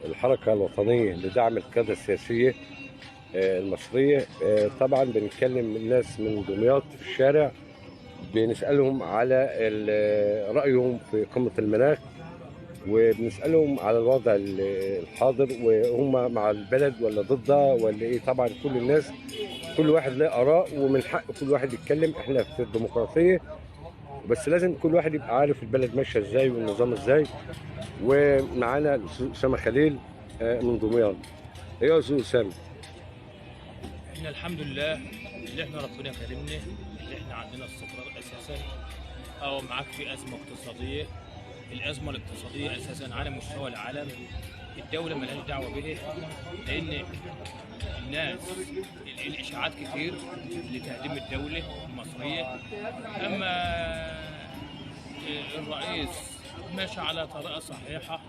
الحركة الوطنية لدعم القيادة السياسية المصرية. طبعا بنتكلم الناس من دمياط في الشارع، بنسألهم على رأيهم في قمة المناخ، وبنسألهم على الوضع الحاضر، وهم مع البلد ولا ضدها ولا ايه. طبعا كل الناس كل واحد له آراء، ومن حق كل واحد يتكلم، احنا في الديمقراطية، بس لازم كل واحد يبقى عارف البلد ماشية ازاي والنظام ازاي. ومعانا الاستاذ اسامة خليل من دمياط. ايه يا استاذ اسامة؟ احنا الحمد لله اللي احنا ربنا كرمنا، اللي احنا عندنا استقرار اساسا. او معاك في ازمة اقتصادية، الازمة الاقتصادية اساسا على مستوى العالم، الدولة مالهاش دعوه به، لان الناس الاشاعات كتير لتهديم الدولة المصرية. اما الرئيس ماشي على طريقه صحيحه،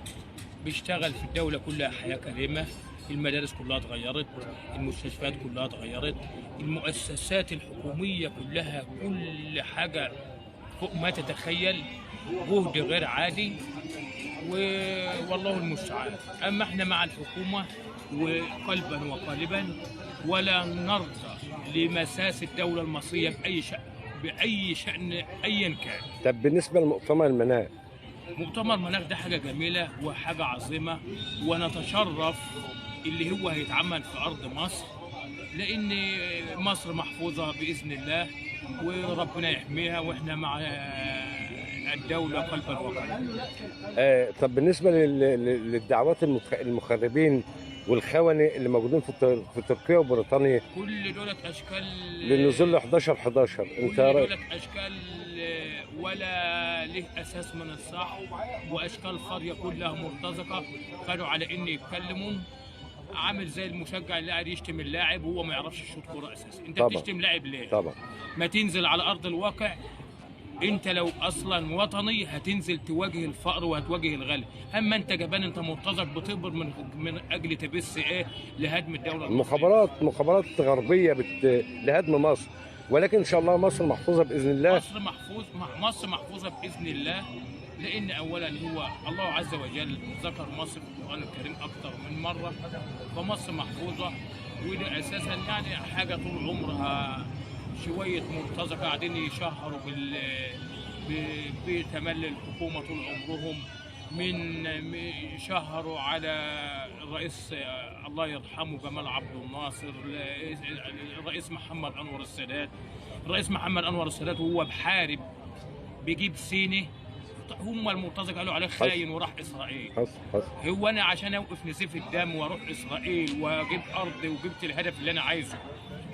بيشتغل في الدولة كلها حياة كريمة، المدارس كلها اتغيرت، المستشفيات كلها اتغيرت، المؤسسات الحكومية كلها، كل حاجة فوق ما تتخيل، جهد غير عادي، والله المستعان. أما احنا مع الحكومة وقلبا وقالبا، ولا نرضى لمساس الدولة المصرية بأي شأن، بأي شأن أيا كان. طب بالنسبة لمؤتمر المناخ، مؤتمر مناخ ده حاجة جميلة وحاجة عظيمة، ونتشرف اللي هو هيتعمل في أرض مصر، لأن مصر محفوظة بإذن الله وربنا يحميها، وإحنا مع الدولة قلبا وقالبا. طب بالنسبة للدعوات المخربين والخونة اللي موجودين في تركيا وبريطانيا، كل دولة أشكال للنزول ل 11/11، أنت كل دولة أشكال ولا له أساس من الصح، وأشكال فاضية كلها مرتزقة، خدوا على إن يتكلموا، عامل زي المشجع اللي قاعد يشتم اللاعب وهو ما يعرفش يشوط كورة أساسا. أنت طبعا. بتشتم لاعب ليه؟ طبعا ما تنزل على أرض الواقع. انت لو اصلا وطني هتنزل تواجه الفقر وهتواجه الغلا، اما انت جبان، انت مرتزق، بتقبر من اجل تبث ايه لهدم الدولة المصرية. مخابرات غربية لهدم مصر، ولكن ان شاء الله مصر محفوظة باذن الله. مصر محفوظة باذن الله، لان اولا هو الله عز وجل ذكر مصر في القران الكريم اكثر من مرة، فمصر محفوظة. وده اساسا يعني حاجة طول عمرها شوية مرتزقة قاعدين يشهروا بتملي الحكومة طول عمرهم، من شهروا على الرئيس الله يرحمه جمال عبد الناصر، الرئيس محمد انور السادات. الرئيس محمد انور السادات وهو بحارب بيجيب سيني، هم المرتزقة قالوا عليه خاين وراح اسرائيل. هو انا عشان اوقف نزيف الدم واروح اسرائيل واجيب ارض وجبت الهدف اللي انا عايزه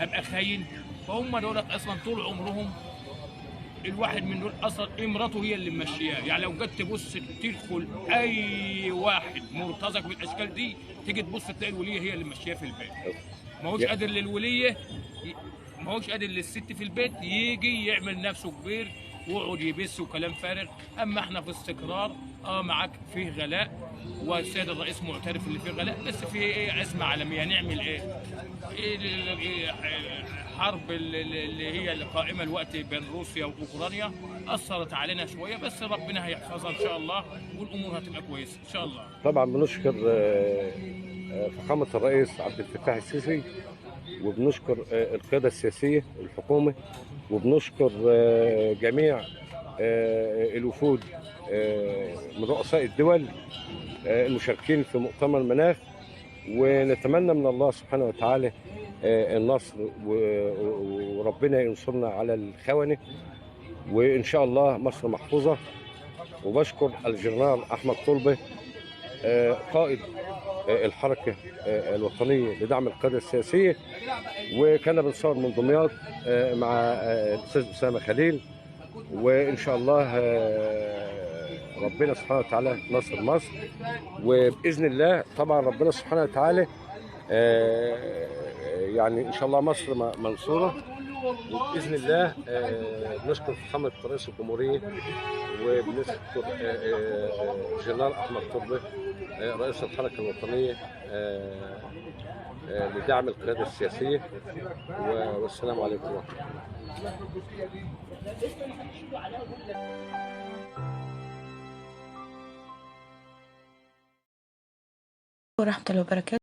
ابقى خاين؟ فهم دول اصلا طول عمرهم الواحد من دول اصلا امراته هي اللي ماشياه. يعني لو جت تبص تدخل اي واحد مرتزق بالاشكال دي، تيجي تبص تلاقي الوليه هي اللي ماشياه في البيت. ما هوش قادر للوليه، ما هوش قادر للست في البيت، يجي يعمل نفسه كبير ويقعد يبث وكلام فارغ. اما احنا في استقرار، معاك فيه غلاء، والسيد الرئيس معترف اللي فيه غلاء، بس فيه ايه ازمة عالمية، نعمل ايه؟ الحرب اللي هي اللي قائمة الوقت بين روسيا واوكرانيا اثرت علينا شوية، بس ربنا هيحفظها ان شاء الله، والامور هتبقى كويسة ان شاء الله. طبعا بنشكر فخامة الرئيس عبد الفتاح السيسي، وبنشكر القيادة السياسية الحكومة، وبنشكر جميع الوفود من رؤساء الدول المشاركين في مؤتمر المناخ، ونتمنى من الله سبحانه وتعالى النصر، وربنا ينصرنا على الخونة، وإن شاء الله مصر محفوظة. وبشكر الجنرال أحمد طلبة قائد الحركة الوطنية لدعم القيادة السياسية. وكان بنصور من دمياط مع الأستاذ أسامة خليل، وإن شاء الله ربنا سبحانه وتعالى نصر مصر، وبإذن الله طبعا ربنا سبحانه وتعالى يعني إن شاء الله مصر منصورة، وبإذن الله. بنشكر فخامة رئيس الجمهورية، وبنشكر جنرال أحمد طلبة رئيس الحركة الوطنية لدعم القيادة السياسية، والسلام عليكم ورحمة الله. ورحمة الله وبركاته.